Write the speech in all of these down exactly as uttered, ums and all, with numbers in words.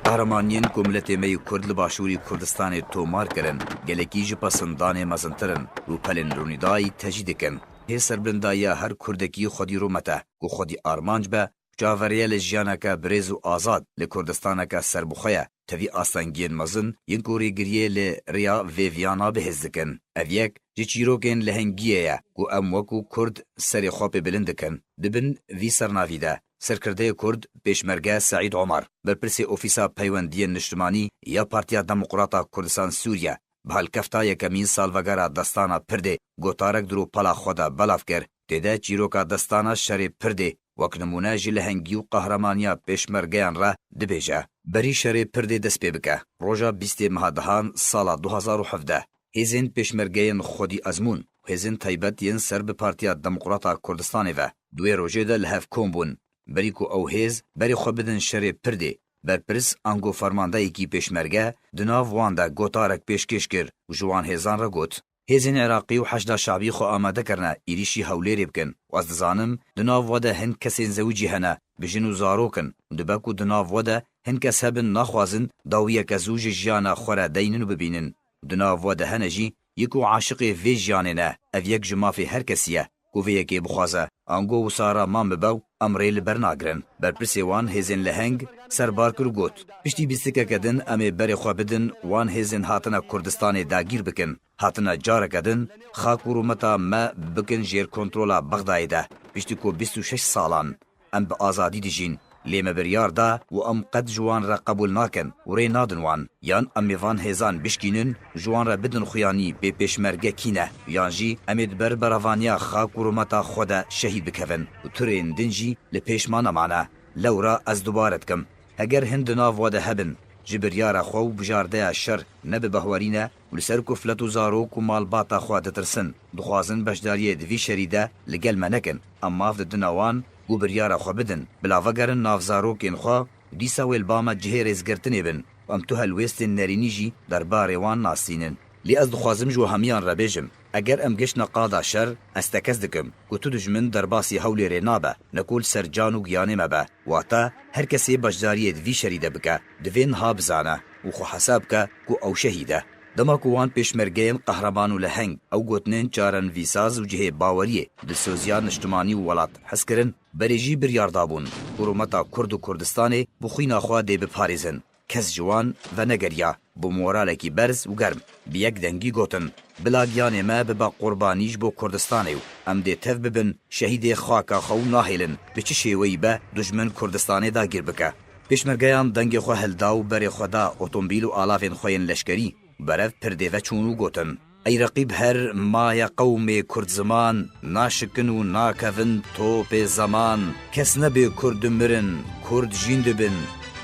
Qehremaniyên ku miletê me yê Kurd li Başûrî Kurdistanê tomar kirin, gelekî ji pesindanê mezintir in û pelên rûnîdayî tecî dikin. Hê serbilindayiya her Kurdekî xwedî rûmet e, ku xwedî armanc be, çaverêye li jiyaneke birêz û azad, li Kurdistaneke serbixwe ye. Tevî astengiyên mezin yên ku rêgiriyê li riya vê viyana bihêz dikin. Ev yek ji çîrokên lehengiyê ye ku em wekû Kurd serê xwe pê bilind dikin. Di bin vî sernavî de, serkirdeyê Kurd, Pêşmerge Seîd Omar, berpirsê Ofîsa Peywendiyên Niştimanî ya Partiya Demokrata Kurdistan Sûriye, bi helkefta yekemîn salvegera destana Pirdê gotarek di rûpela xwe de belav kir. Tê de çîroka destana şerê Pirdê wek nimûne ji lehengî û qehramaniya pêşmergeyan re dibêje. Berî şerê Pirdê dest pê bike, roja bîstê meha dehan sala du hazar û hevdeh, hêzên pêşmergeyên xwedî ezmûn û hêzên taybet yên ser bi Partiya Demokrata Kurdistanê ve di wê rojê de li hev kom bûn. Berî ku ew hêz berê xwe bidin şerê Pirdê, berpirs ango fermandeyekî pêşmerge di nav wan de gotarek pêşkêş kir û ji wan hêzan re got, Hêzên Iraqî û Heşda Şabî xwe amade kirine êrîşî Hewlêrê bikin û ez dizanim di nav we de hin kesên zewicî hene, bi jin û zarok in û dibe ku di nav we de hin kes hebin naxwazin dawiyeke zû ji jiyana xwe re deynin û bibînin. Di nav we de hene jî yek û aşiqê vê jiyanê ne, ev yek ji mafê her kesî ye ku vê yekê bixwaze, ango wisa re man bibe û em rê li ber nagirin. Berpirsê wan hêzên leheng serbar kir û got, Piştî bîstikeke din em ê berê xwe bidin wan hêzên hatine Kurdistanê dagîr bikin. Hatine careke din xak û rûmeta me bikin jêr kontrola Bexdayê de. Piştî ku bîst û şeş salan em bi azadî dijîn, lê me biryar da û em qet ji wan re qebûl nakin û rê nadin wan. Yan em ê van hêzan bişkînin, ji wan re bidin xuyanî bê pêşmerge kî ne, yan jî em ê di ber berevaniya xak û rûmeta xwe de şehîd bikevin û turên din jî li pêş me nemane. Lewra ez dubare dikim, heger hin di nav we de hebin, ji biryara xwe û bijardeya şer ne bi behwerî ne û li ser kuflet û zarok û malbata xwe ditirsin, dixwazin beşdariyê di vî şerî de li gel me nekin, em maf didine wan ku biryara xwe bidin, bila vegerin nav zarokên xwe û dîsa wê li ba me cihê rêzgirtinê bin û em tu helwêstên nerînî jî derbarê wan nastînin. Lê ez dixwazim ji we hemiyan re bêjim, eger em giştine qada şer, ez tekez dikim ku tu dijmin derbasî Hewlêrê nabe, ne ku li ser can û giyanê me be. Wata, her kesê beşdariyê di vî şerî de bike, divê niha bizane û xwe hesab bike ku ew şehîd e. Dema ku wan pêşmergeyên qehreman û leheng ew gotinên çarenivîsaz û cihê baweriyê, dilsoziya niştimanî û welat hez kirin, berê jî biryar dabûn ku rûmeta Kurd û Kurdistanê bi xwîna xwe dê biparêzin. Kes ji wan venegeriya, bi moralekî berz û germ, bi yek dengî gotin, Bila giyanê me bibe qurbanî ji bo Kurdistanê û em dê tev bibin şehîdê xaka xwe û nahêlin bi çi şêweyî be dujmin Kurdistanê dagîr bike. Pêşmergeyan dengê xwe hilda û berê xwe da otomobîl û alavên xwe yên leşkerî û berev Pirdê ve çûn û gotin, Ey reqîb her maye qewmê Kurd ziman, naşikin û nakevin topê zeman. Kes nebê Kurd mirin, Kurd jîn dibin,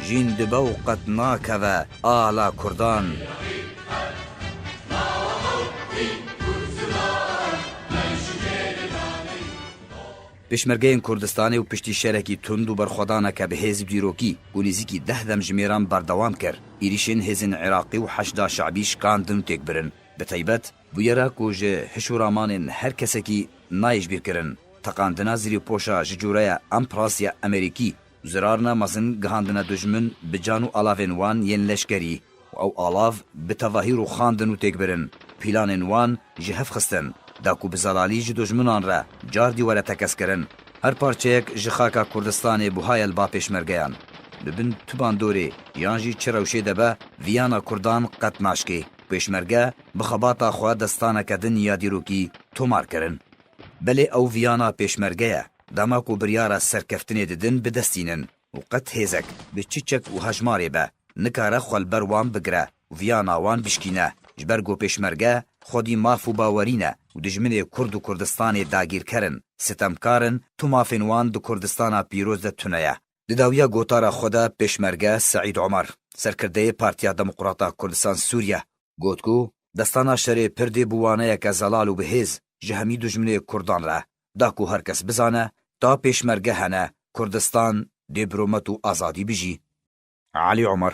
jîn dibe û qet nakeve ala Kurdan. Pêşmergeyên Kurdistanê û piştî şerekî tund û berxwedaneke bi hêz û dîrokî ku nêzîkî deh dem ji mêran berdewam kir, êrîşên hêzên Iraqî û Heşda Şabî şikandin û têk birin. Bi taybet, bûyera ku ji hiş û ramanên her kesekî nayê ji bîr kirin, teqandina zirîpoşa ji cûreya emprasiya Amerîkî û zirarina mezin gihandine dujmin bi can û alavên wan yên leşkerî û ew alav bi tevahî rûxandin û têk birin. Pîlanên wan ji hev xistin, da ku bi zelalî ji dujminan re cardî were tekez kirin. Her parçeyek ji xaka Kurdistanê buhaye li ba pêşmergeyan. Li bin tu bandorê yan jî çi rewşê de be, viyana Kurdan qet naşkê. Pêşmerge bi xebata xwe destaneke din ya dîrokî tomar kirin. Belê ew viyana pêşmerge ye, dema ku biryara serkeftinê didin bidestînin û qet hêzek bi çi çek û hejmarê be, nikare xwe li ber wan bigire û viyana wan bişkîne, ji ber ku pêşmerge xwedî maf û bawerî ne û dijminê Kurd û Kurdistanê dagîrker in, sitemkar in, tu mafên wan di Kurdistana pîroz de tune ye. Di dawiya gotara xwe de pêşmerge Seîd Omar, serkirdeyê Partiya Demokrata Kurdistan Sûriye, got ku destana şerê Pirdê bû waneyeke zelal û bihêz ji hemî dujminê Kurdan re, da ku her kes bizane, ta pêşmerge hene, Kurdistan dê bi rûmet û azadî bijî. Elî Omer,